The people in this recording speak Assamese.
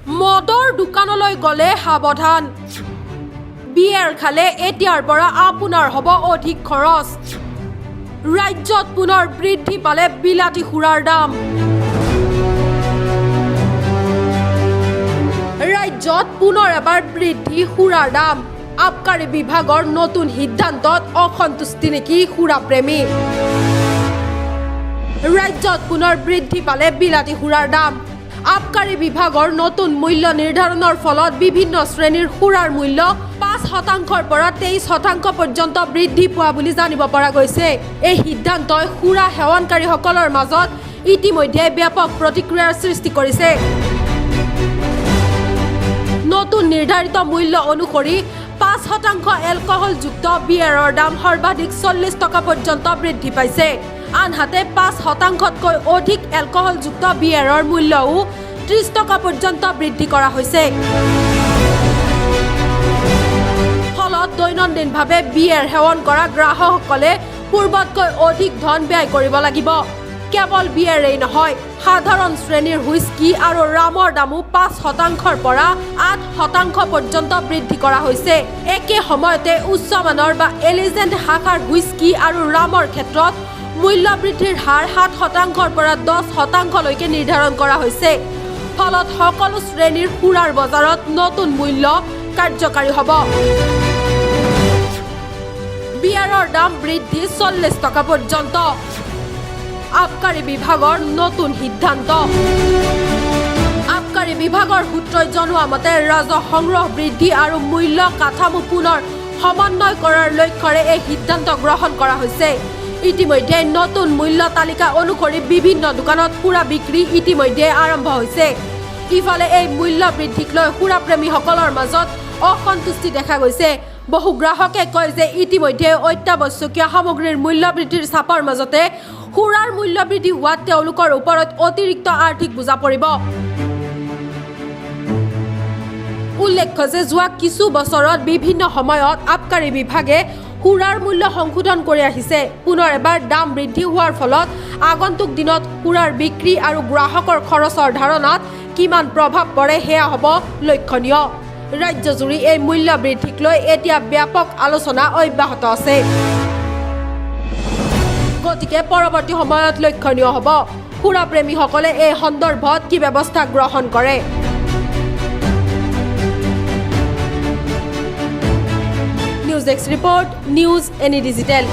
মদৰ দোকানলৈ গ'লে সাৱধান। বিয়েৰ খালে এতিয়াৰ পৰা আপোনাৰ হ'ব অধিক খৰচ। ৰাজ্যত পুনৰ বৃদ্ধি পালে বিলাতী সুৰাৰ দাম। ৰাজ্যত পুনৰ এবাৰ বৃদ্ধি সুৰাৰ দাম। আবকাৰী বিভাগৰ নতুন সিদ্ধান্তত অসন্তুষ্টি নেকি সুৰাপ্ৰেমী? ৰাজ্যত পুনৰ বৃদ্ধি পালে বিলাতী সুৰাৰ দাম। আবকাৰী বিভাগৰ নতুন মূল্য নিৰ্ধাৰণৰ ফলত বিভিন্ন শ্ৰেণীৰ সুৰাৰ মূল্য 5 শতাংশৰ পৰা 23% পৰ্যন্ত বৃদ্ধি পোৱা বুলি জানিব পৰা গৈছে। এই সিদ্ধান্তই সুৰা সেৱনকাৰীসকলৰ মাজত ইতিমধ্যে ব্যাপক প্ৰতিক্ৰিয়াৰ সৃষ্টি কৰিছে। নতুন নিৰ্ধাৰিত মূল্য অনুসৰি 5% এলকহলযুক্ত বিয়েৰৰ দাম সৰ্বাধিক 40 টকা পৰ্যন্ত বৃদ্ধি পাইছে। আনহাতে 5 শতাংশতকৈ অধিক এলকহলযুক্ত বিয়েৰৰ মূল্যও 30 টকা পৰ্যন্ত বৃদ্ধি কৰা হৈছে। ফলত দৈনন্দিনভাৱে বিয়েৰ সেৱন কৰা গ্ৰাহকসকলে পূৰ্বতকৈ অধিক ধন ব্যয় কৰিব লাগিব। কেৱল বিয়েৰেই নহয়, সাধাৰণ শ্ৰেণীৰ হুইস্কি আৰু ৰামৰ দামো 5 শতাংশৰ পৰা 8% পৰ্যন্ত বৃদ্ধি কৰা হৈছে। একে সময়তে উচ্চমানৰ বা এলিজেণ্ট শাখাৰ হুইস্কি আৰু ৰামৰ ক্ষেত্ৰত মূল্য বৃদ্ধিৰ হাৰ 7 শতাংশৰ পৰা 10 শতাংশলৈকে নিৰ্ধাৰণ কৰা হৈছে। ফলত সকলো শ্ৰেণীৰ সুৰাৰ বজাৰত নতুন মূল্য কাৰ্যকাৰী হ'ব। বিয়াৰৰ দাম বৃদ্ধি 40 টকা পৰ্যন্ত। আবকাৰী বিভাগৰ নতুন সিদ্ধান্ত। আবকাৰী বিভাগৰ সূত্ৰই জনোৱা মতে, ৰাজহ সংগ্ৰহ বৃদ্ধি আৰু মূল্য কাঠামো পুনৰ সমন্বয় কৰাৰ লক্ষ্যৰে এই সিদ্ধান্ত গ্ৰহণ কৰা হৈছে। ইতিমধ্যে নতুন মূল্য তালিকা অনুসৰি বিভিন্ন দোকানত সুৰা বিক্ৰী ইতিমধ্যে আৰম্ভ হৈছে। ইফালে এই মূল্য বৃদ্ধিক লৈ সুৰাপ্ৰেমীসকলৰ মাজত অসন্তুষ্টি দেখা গৈছে। বহু গ্ৰাহকে কয় যে ইতিমধ্যে অত্যাৱশ্যকীয় সামগ্ৰীৰ মূল্য বৃদ্ধিৰ চাপৰ মাজতে সুৰাৰ মূল্য বৃদ্ধি হোৱাত তেওঁলোকৰ ওপৰত অতিৰিক্ত আৰ্থিক বোজা পৰিব। উল্লেখ্য যে যোৱা কিছু বছৰত বিভিন্ন সময়ত আবকাৰী বিভাগে সুৰাৰ মূল্য সংশোধন কৰি আহিছে। পুনৰ এবাৰ দাম বৃদ্ধি হোৱাৰ ফলত আগন্তুক দিনত সুৰাৰ বিক্ৰী আৰু গ্ৰাহকৰ খৰচৰ ধাৰণাত কিমান প্ৰভাৱ পৰে, সেয়া হ'ব লক্ষণীয়। ৰাজ্যজুৰি এই মূল্য বৃদ্ধিক লৈ এতিয়া ব্যাপক আলোচনা অব্যাহত আছে। গতিকে পৰৱৰ্তী সময়ত লক্ষণীয় হ'ব সুৰাপ্ৰেমীসকলে এই সন্দৰ্ভত কি ব্যৱস্থা গ্ৰহণ কৰে। News desk report, News Any Digital.